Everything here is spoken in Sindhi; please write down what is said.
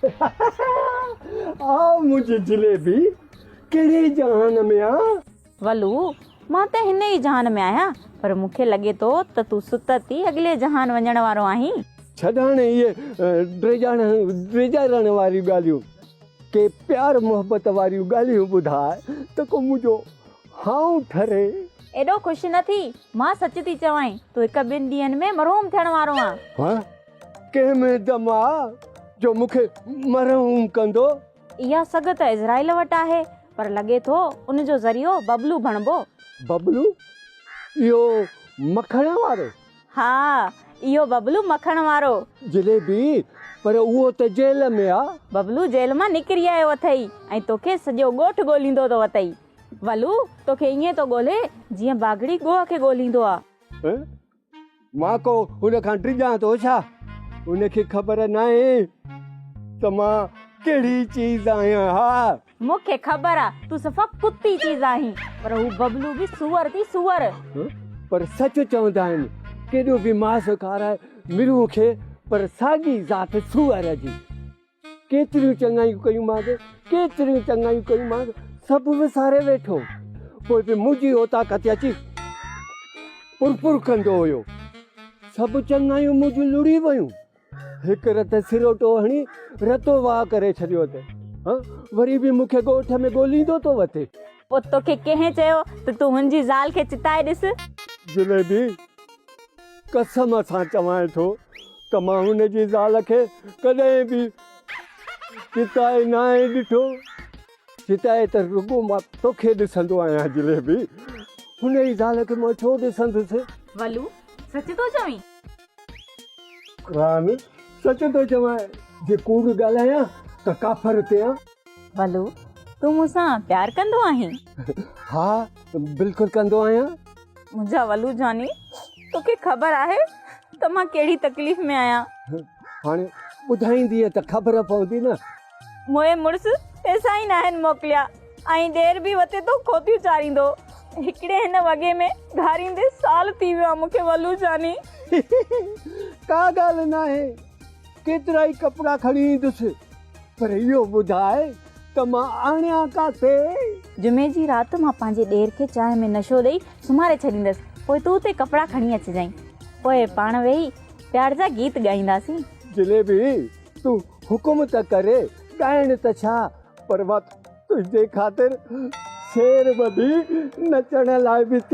آء منهنجي جليبي، ڪهڙي جهان ۾ آن؟ ولو، مان ته هن ئي جهان ۾ آهيان، پر مون کي لڳي ٿو ته تون ستت ئي اڳلي جهان وڃڻ وارو آهين. ڇڏ هاڻي اهي ڊيڄارڻ واريون ڳالهيون. ڪي پيار محبت واريون ڳالهيون ٻڌاء ته ڪو منهنجو هانء ٺري. ايڏو خوش نه ٿي، مان سچ ٿي چوانء، تون هڪ ٻن ڏينهن ۾ مرحوم ٿيڻ وارو آن. ها؟ ڪنهن ۾ دم آ جو مون کي مرحوم ڪندو؟ اها سگهه ته عزرائيل وٽ آهي، پر لڳي ٿو ان جو ذريعو ببلو بڻبو. ببلو؟ اهو مکڻ وارو؟ ها، اهو ببلو مکڻ وارو. جليبي، پر اهو ته جيل ۾ آ. ببلو جيل مان نڪري آيو اٿئي ۽ توکي سڄو ڳوٺ ڳوليندو ٿو وتئي. ولو، توکي ائين ٿو ڳولي جيئن باگڙي ڳوهه کي ڳوليندو آ. مان ڪو هن کان ڊڄان ٿو ڇا؟ هن کي خبر ناهي ته مان ڪهڙي چيز آهيان. ها. مون کي خبر آ تون صفا ڪتي چيز آهين، پر هو ببلو به سوئر ٿي سوئر. پر سچ چوندا آهن ڪيڏو به ماس کارائي مرون کي پر ساڳي ذات سوئر جي. ڪيتريون چڱايون ڪيون مانس، ڪيتريون چڱايون ڪيون مانس، سڀ وساري ويٺو. پوء به منهنجي اوطاق تي اچي پر پر ڪندو هيو. سڀ چڱايون منهنجون لڙهي ويون. هڪ رت سروٽو هڻي رتو واهه ڪري ڇڏيو اٿئي. ها، وري به مون کي ڳوٺ ۾ ڳوليندو ٿو وتي. پوء توکي ڪنهن چيو ته تون هن جي زال کي چتائي ڏس؟ جليبي، قسم سان چوانء ٿو ته مان هن جي زال کي ڪڏهن به چتائي ناهي ڏٺو. چتائي ته رڳو مان توکي ڏسندو آهيان جليبي، هن جي زال کي مان ڇو ڏسندس؟ ولو، سچ ٿو چوين؟ قرآن، سچ ٿو چوانء، جي ڪوڙ ڳالهايان ته ڪافر ٿيان. ولو، تون مون سان پيار ڪندو آهين؟ ها، بلڪل ڪندو آهيان. منهنجا ولو جاني، توکي خبر آهي ته مان ڪهڙي تڪليف ۾ آهيان. هاڻي ٻڌائيندينء ته خبر پوندي نه. منهنجي مڙس پئسا ئي ناهن موڪليا ۽ ڏير به وتي ٿو کوتيون چاريندو. هڪڙي هن وڳي ۾ گهاريندي سال ٿي ويو آهي مون کي ولو جاني. ڪا ڳالهه ناهي، ڪيترائي ڪپڙا کڻي ايندس. پر اهو ٻڌاء ته مان آڻيان ڪاٿي؟ جمعي جي رات مان پنهنجي ڏير کي چانهه ۾ نشو ڏئي سمهاري ڇڏيندس، پوء تون اتي ڪپڙا کڻي اچجانء. پوء پاڻ ويهي پيار جا گيت ڳائينداسين. جليبي، تون حڪم ته ڪري، ڳائڻ ته ڇا، پر مان تنهنجي خاطر شعر ٻڌي نچڻ لاء به تيار.